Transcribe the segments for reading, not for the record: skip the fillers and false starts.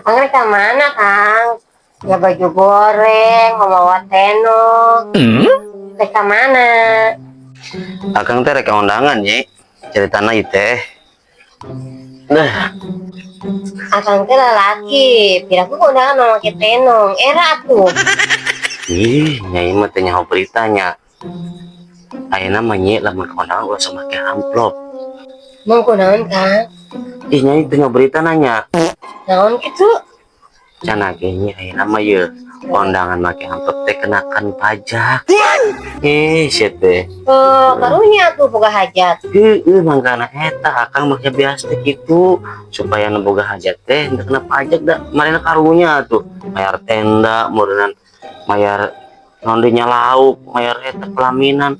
Akang rek ka mana, Kang? Ya baju goreng, mau tenong. Rek ka mana? Akang teh rek undangan, Nyi. Ceritana ieu teh. Nah, Akang teh lalaki, piraku kondangan mau make tenong. Era atuh. Ih, Nyai mah teh nyaho beritanya. Ayeuna mah, Nyi, lamun ka undangan ulah sok make amplop. Mau kunaon, Kang? Ih, Nyai teh nyaho berita nanya. Naon kitu? Cenah ge, Nyi, ayeuna mah ye kondangan make amplop teh kenakan pajak. Ih, sia teh. Oh, karunya tuh boga hajat. Heeh, mangkana eta akang make biasa teh kitu supaya nu boga hajat teh teu kena pajak, da marena karunya tuh mayar tenda, meureunnan mayar naon deui nya, lauk, mayar eta pelaminan.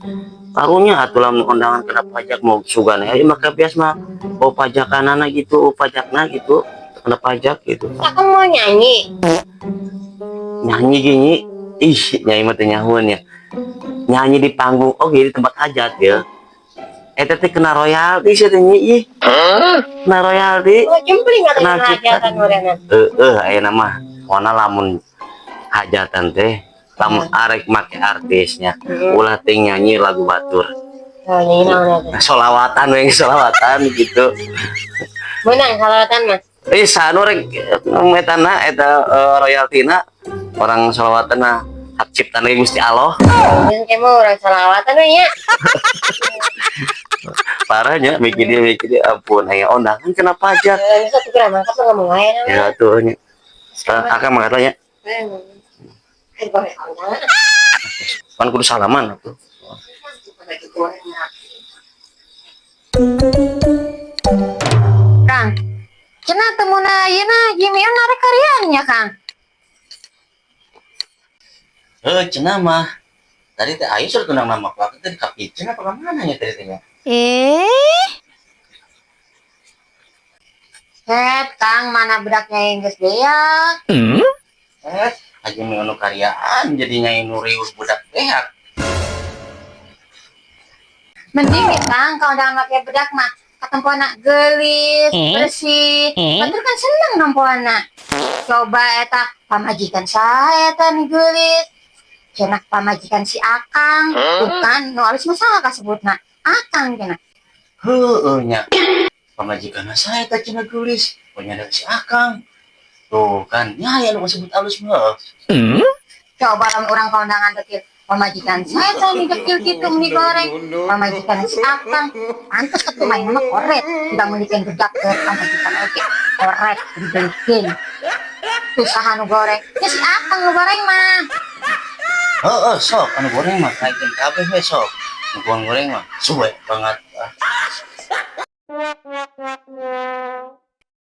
Karunya atuh lamun kondangan kena pajak mau sugan ieu make biasa mah, oh, pajakanana gitu, oh, pajakna gitu, kena pajak gitu. Akang mau nyanyi. Nyanyi gini, ih, nyanyi mah teu nyahoeun ya. Nyanyi di panggung, oh, di tempat hajat ya, eta teh kena royalti sih teh, Nyi. Ih, kena royalti. Oh, jempling atuh Kena kena cipta. Hajatan meureunna. Heeh, ayeuna mah pokona lamun hajatan teh lamun arek make artisnya ulah teh nyanyi lagu batur. Oh, nyanyi naon atuh? Nah, solawatan we, solawatan gitu. Menang salawatan mah. Eh, sanu rek metana eta royaltina orang solawatan mah hak cipta Gusti Allah. Geus kayak mau urang salawatan we nya. Parahnya mikir dia, ampun, aya undangan kena pajak. Eh, geus atuh geura mangkat ngomong wae na. Ya tuh nya. Akang mangkat nya. Eh, boleh kondangan. Pan kudu salaman atuh. Baju goreng. Kang, cenah temuna ayeuna Jimmy on arek karyanya, Kang. Eh, cenah mah tadi teh ayo suruh tunang nama aku teh di kapicen apa kemana nya tadi teh nya? Eh. Het, Kang, mana bedaknya yang geus beak? Eh, aja nu karyaan jadi nyai nu riuh budak beak. Mending nih, Kang, kalau udah make bedak mah katempona geulis, bersih. Batur kan seneng nempona. Coba eta pamajikan saya eta nih geulis. Cenah pamajikan si Akang, bukan nu alus mah saha kasebutna? Akang cenah. Heueuh nya. Pamajikan saya teh cenah geulis, pokoknya dari si Akang. Tuh kan, nya aya nu kasebut alus mah. Coba lamun urang kondangan dekil pamajikan saya teh nih dekil kitu meni goreng. Pamajikan si Akang, pantes atuh main mah koret, tidak meulikeun bedak ke pamajikan oge. Koret dibelikeun. Tuh saha nu goreng? Ya si Akang nu goreng mah. Heeh, sok anu goreng mah kaikeun kabeh we sok. Nu goreng mah suwe banget. Ah.